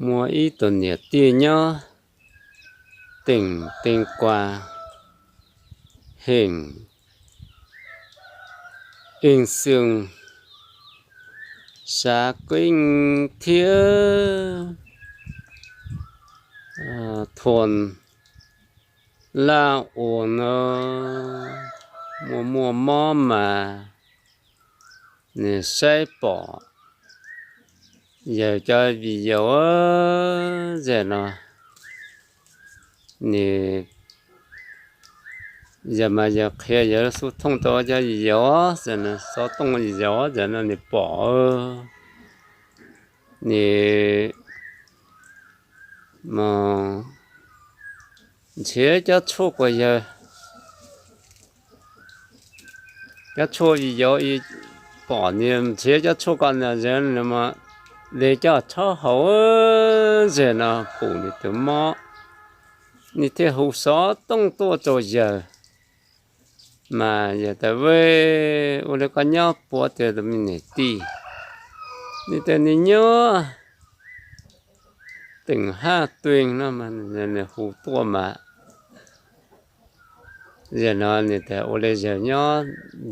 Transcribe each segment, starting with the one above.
Muaj ib tug niam tij nyob teem tee kuas heem eej xwm sav keeb thiab thuam laj ua no muaj muaj mob mas nws saib pom yawg cov video zem no, nws yawg mas yawg qhia yawg xub thooj rau cov video, xov tooj video zem no nws pom, nws mus nrhiav cov tshuaj kuas yawg cov tshuaj video pom nws nrhiav cov tshuaj ko nws mas li coj tshab hau zem no pum nws tus mob, nws thiaj hu xov tooj tuaj rau yawg. Mas yawg tias, Vej, ua li koj nyob puav tias tus me niam tij, nws tias nws nyob teem haj tuj no mas nws hu tuaj mas yawg no nws tias ua li yawg nyob,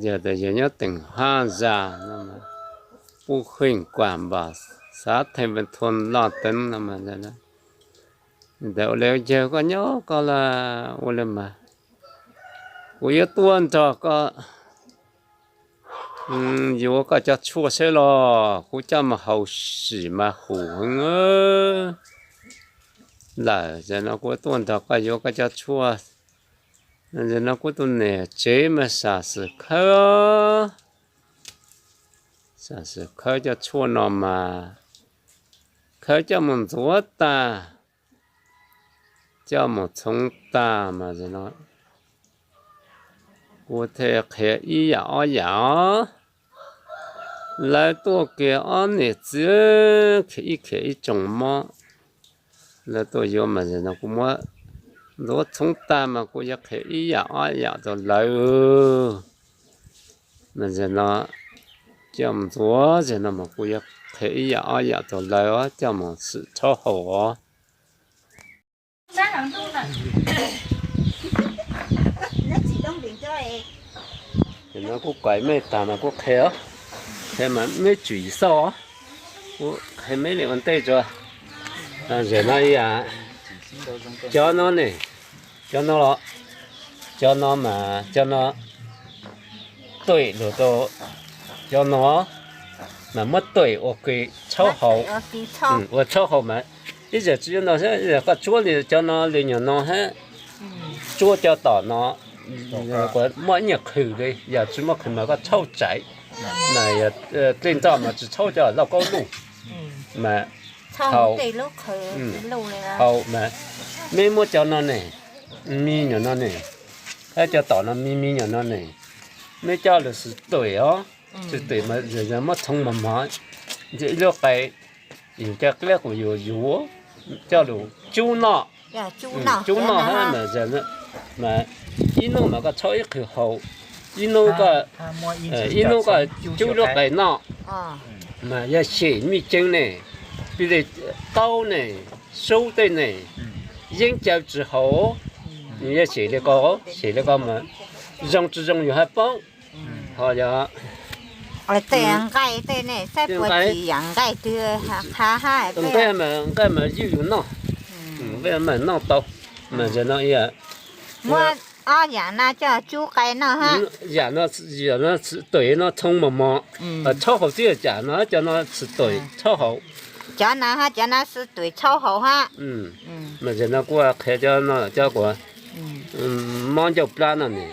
yawg tias yawg nyob teem haj zas no, pub heej kuam npam xav theej ve thua loj teev no mas nws tias ua li yawg koj nyob koj la ua li mas kuv yuav tuaj nrog koj yuav koj cov tshuaj seb los kuv coj mus haus sim mas hum heev lawm. Zem no kuv tuaj nrog koj yuav koj cov tshuaj. Zem no kuv tus niam tsev mas sam xwm khawb, sam xwm khawb cov tshuaj no mas khawb coj mus ntxuav tag, coj mus txhoov tag mas zem no kuv thiaj qhia ib yam ob yam os. Lawv tuaj kiag ob niam txiv khiav ib khiav ib tsoom mob, lawv tuaj yuav mas zem no kuv muab ntxuav txhoov tag mas kuv yuav qhia ib yam ob yam rau lawv. Mas zem no coj mus ntxuav zem no mas kuv yuav qhia ib yam ob yam rau lawv coj mus sim tshab hau os. Kuv kam mej tag mas kuv qhia, qhia mas mej tsum xauj, kuv qhia mej li ua ntej tso. Zem no, cov no ne, cov no los, cov no mas cov no tuam lug rau cov no mas muab tuam ua ke tshab hau, ua tshab hau mas ib yam tsi yuav no, koj tsuab li cov no li nyuag no hab, tsuab cov tom no, muaj ib nyuag qhwv li, yog tsi muaj qhwv mas koj tshauj tsaiv, mas dlej nroj mas tsi tshauj cov lauj kaub luj, mas hau, hau mas meb muab cov no ne, me nyuam no ne, hab cov tom no me me nyuam no ne, meb coj lug xwb tuam os, xwb tuam mas yog muab txhoov mos mos, ntsia ib lub qe, yus cov dlej kuj yus yuav coj lug cub noj, cub noj hab mas, mas ib nub mas koj tshauj ib qhwv hau, ib nub, ib nub koj cub lub qe noj, mas yog xyem mej ceeb ne, pib li qaub ne, sub tej ne, yeeb caw tsi haum, yog xyem li ko, xyem li ko mas zoo tsi zoo yus hab paub. Ho yog nqaij, nqaij mas ywj yus noj, nqaij mas noj tau, mas yog no, yam no, yam no xwb tuam no txhoov mos mos, tshauj hau xwb, yam no cov no xwb tuam tshauj hau. Cov no, cov no xwb tuam tshauj hau hab. Mas yog no kuv qhia cov no cov kuv mob ncauj plab no ne,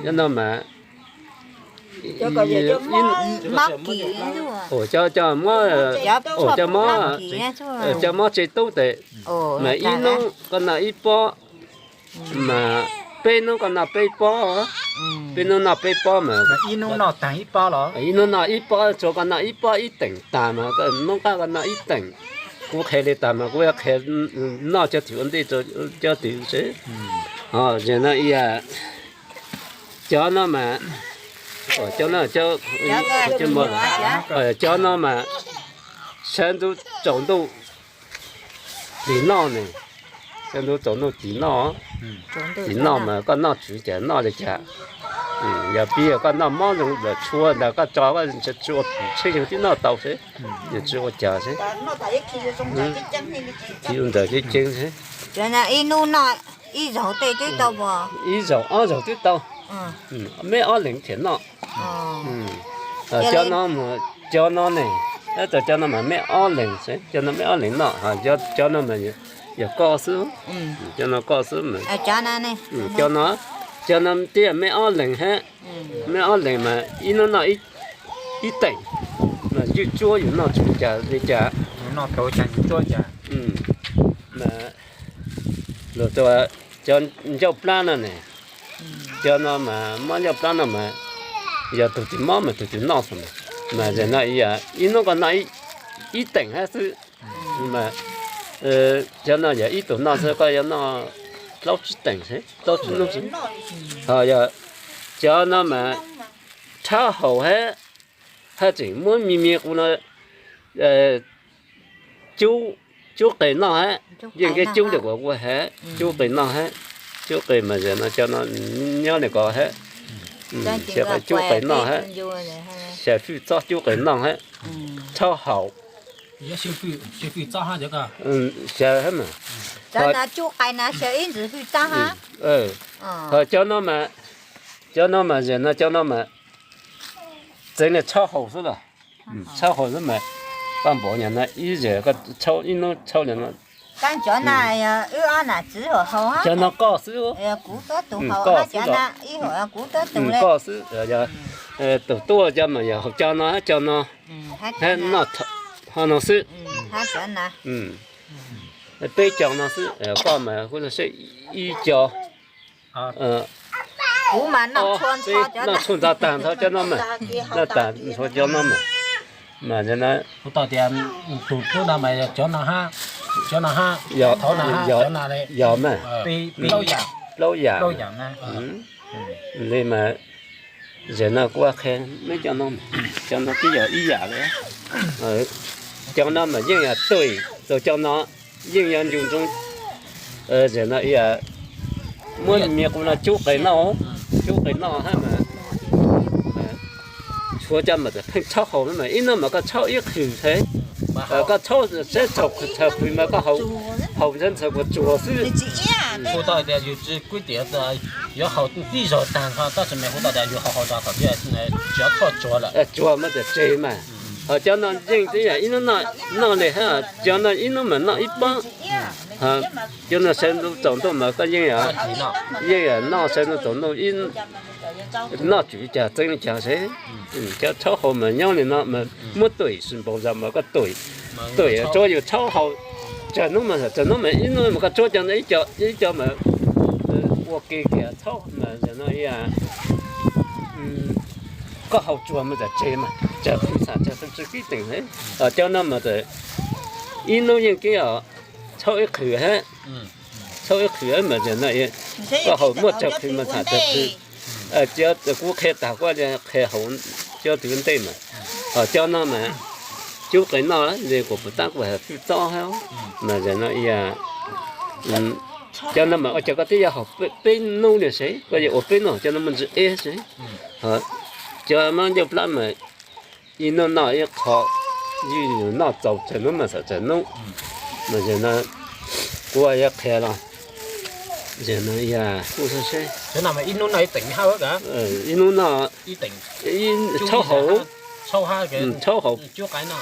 cov no mas, cov, cov mob, cov mob tseg tub tes, mas ib nub koj noj ib pob, mas peb nub koj noj peb pob, peb nub noj peb pob mas, ib nub noj ib pob, tsuav koj noj ib pob ib teem tag mas, nub qab koj noj ib teem. Kuv qhia li tag mas kuv yuav qhia noj cov twg ua ntej rau cov twg seb. Yog no, cov no mas, cov no, cov no mas sawv ntxuv tsaus ntuj, Tim noj ne, cov ntawd txaus noj tim noj. Tim noj mas koj noj tswv cas noj li cas. Yog pib koj noj mob zoo lawm tshua ntawd koj tso koj tsis ua pum tsheb yeej tib noj tau xwb, yeej tsis ua cas xwb. Ntawd ceeb ceeb xwb. Ib zaug tej twb tau, ib zaug ob zaug twb tau. Meb ob leeg thiaj noj. Cov no, cov no ne, tab tom cov no mas meb ob leeg xwb, cov no meb ob leeg noj, cov no mas yog koj xwb, cov no koj xwb mas. Cov no, cov no thiaj meb ob leeg hab, meb ob leeg mas ib hnub noj ib teem, mas ywj tsuab yus noj tsuav cas li cas. Mas luag cov ncauj plab no ne, cov no mas mob ncauj plab no mas yog tug twg mob mas tug twg noj xwb mas, mas zem no ib hnub koj noj ib teem hab xwb. Mas cov no yog ib tug noj xwb koj yuav noj plaub tsib teem xwb, plaub tsib hnub xwb. Ho yog cov no mas rhawv haus hab, haj tseem muab me me qus no cub, cub qe noj hab, yeej kev cub li kuv ua hab, cub qe noj hab. Cub qe mas zem no cov no nyob li ko hab, cub qe noj hab, xyaw fwj txob cub qe noj hab, rhawv haus. Xyaw hab mas, cov no mas, cov no mas zem no cov no mas txeev li rhawv haus xwb los, rhawv haus xwb mas, koj npaum nyag no ib zem koj rhawv ib hnub rhawv li no. Cov no koj xwb, koj xwb, koj xwb. Tus tuaj cov mas yog haus cov no hab cov no, hab noj ho no xwb. Peb cov no xwb, koj mas kuv saib ib co, noj tshuaj ntxov tag nrho cov no mas, noj tag nrho cov no mas, mas kuv tau tias tus tub no mas yog cov no hab, cov no hab, yog, yog mas, plaub yam. Li mas zem no kuv qhia meb cov no, cov no twb yog ib yam li. Cov no mas yeej yog tuim rau cov no, yeej yog ncu ntsoov. Zem no muab me qus no cub qe noj, cub qe noj hab mas, tshuav cov mas pheej rhawv haus no mas ib hnub mas koj rhawv ib qhwv xwb. Koj rhawv seb txhaum qhwv mas koj haus ntxhw ntxhw kuv tsuag xwb. Hu tau tias yus tsis kwv tias yuav haus tib zaug tag nrho tab sis mas hu tau tias yus haus haus zog thaum twg tsis txhob tsuag lawm. Tsuag mas txawm tseg mas. Ho cov no yeej twb yog ib hnub noj li hab, cov no ib hnub mas noj ib pob. Cov no sawv ntxov tsaus ntuj mas koj yeej, yeej yog noj sawv ntxov tsaus ntuj, noj tswv li cas txeeb li cas seb. Cov rhawv haus mas nyob li no mas muab tuim sis npaum zog mas koj tuim, tuim tsuav yus rhawv haus tsawg hnub mas, tsawg hnub mas ib hnub mas koj rhawv cov no ib co, ib co mas ua ke kiag rhawv mas no koj haus tsuag mas txawm tseg mas, tsawg qhwv txham tsawg qhwv tsis kib teem li. Cov no mas ib hnub yeej kib rhawv ib qhwv hab, rhawv ib qhwv mas no koj haus muaj tsawg qhwv mas txham tsawg qhwv. Kuv qhia tag kuv qhia haus cov twg ntej mas, ho cov no mas cub qe noj li kuv puas tab kuv hais fwj txob hab mas no, cov no mas ua cas koj twb yuav haus peb hnub li seb, koj yuav ua peb hnub cov no muaj ntsis eb seb. Cov mob ncauj plab mas ib hnub noj ib qho, ywj yus noj txaus tsawg hnub mas txham tsawg hnub. Mas no kuv yuav qhia los, no kuj seb, ib hnub noj, ib hnub noj, rhawv haus, rhawv haus,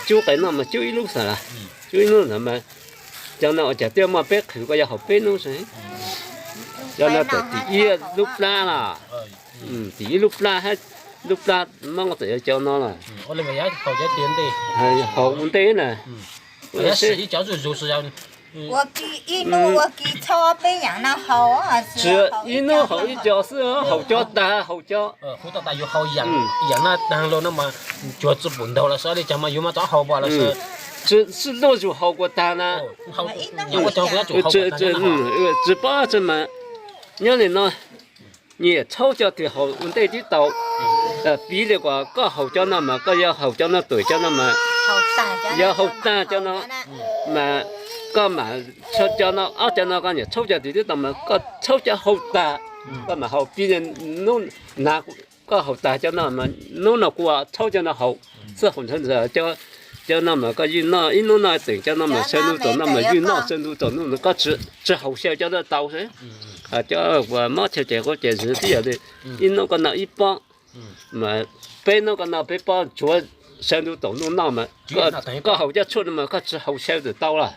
cub qe noj mas cub ib lub xwb, cub ib lub xwb mas, cov no ua cas twb muaj peb qhwv koj yuav haus peb hnub seb. Cov no txawm tim ib lub plab los, tim ib lub plab hab, lub plab mob txawm yog cov no los, haus ua ntej na. Tsis ib hnub haus ib co xwb, haus cov tag haus cov, cuag tsis pum ntaug los seb li cas mas yus mas txhob haus npaum los, sib luag zus haus kuas tag na. Tsis paub tsi mas, nyob li no, nyiam txhob cov twg haus ua ntej twb tau. Piv li kuas koj haus cov no mas koj yuav haus cov no tuam cov no mas, yuav haus tag cov no mas, koj mam cov no, ob cov no koj niam txhawb cov twg twb tau mas koj txhawb cov haus tag, koj mam haus pib. Hnub na koj haus tag cov no mas hnub no kuv txhawb cov no haus, xwb haus ntshaw ntshaw. Cov no mas koj ywj noj ib hnub noj teem, cov no mas sawv ntuj tsaus ntuj mas ywj noj sawv ntuj tsaus ntuj, koj tsis haus xyaw cov no tau xwb. Cov uas mob chaw ces kuv ces tib yam li ib hnub koj noj ib pob, mas peb hnub koj noj peb pob, tsuav sawv ntuj tsaus ntuj noj mas koj haus cov tshuaj no mas koj tsis haus xyaw tau lawm.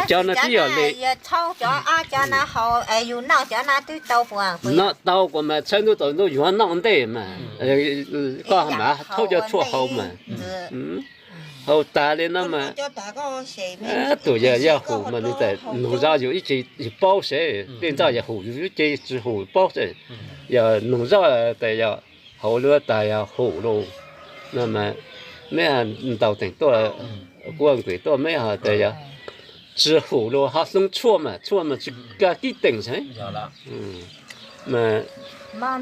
Cov no tib yam li noj tau kuv mas sawv ntuj tsaus ntuj yuav noj ntej mas koj mam txhawb cov tshuaj haus mas haus tag li no mas tus yog yog hum mas nws tas nug zoj yus ib ce yus paub seb, tej ntxoj yog hum yus ib ce tsis hum paub seb, yog nug zoj tas yog haus luaj tas yog hum lus no mas meb ntaus teem tuaj, kuv nqis tuaj meb ho tas yog tsis hum lus ho xoo tshuaj mas tshuaj mas tsis kav kib teem xwb. Mas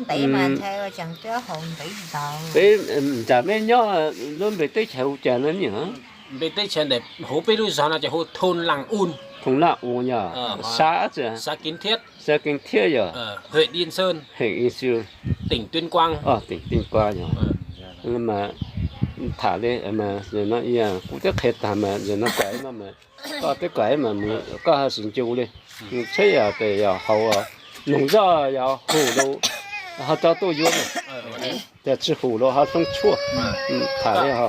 peb nram meb nyob lub npe teb chaws hu cas no niam? Npe teb chaws ntawm hauv peb lub zos no ces hu Thoo Laj Ua yog xav xav Kees Thiab yog Heem Ib Xwb, teem Tuyên Quang yog. Mas tham li mas no kuv twb qhia tag mas no koj no mas koj twb koj mas koj ho sim ncu li, tsheb yog tes yog haus, nug zoj yog hum lus ho tso tuaj yuav, yog tsis hum lus ho xoo tshuaj, tham li ho.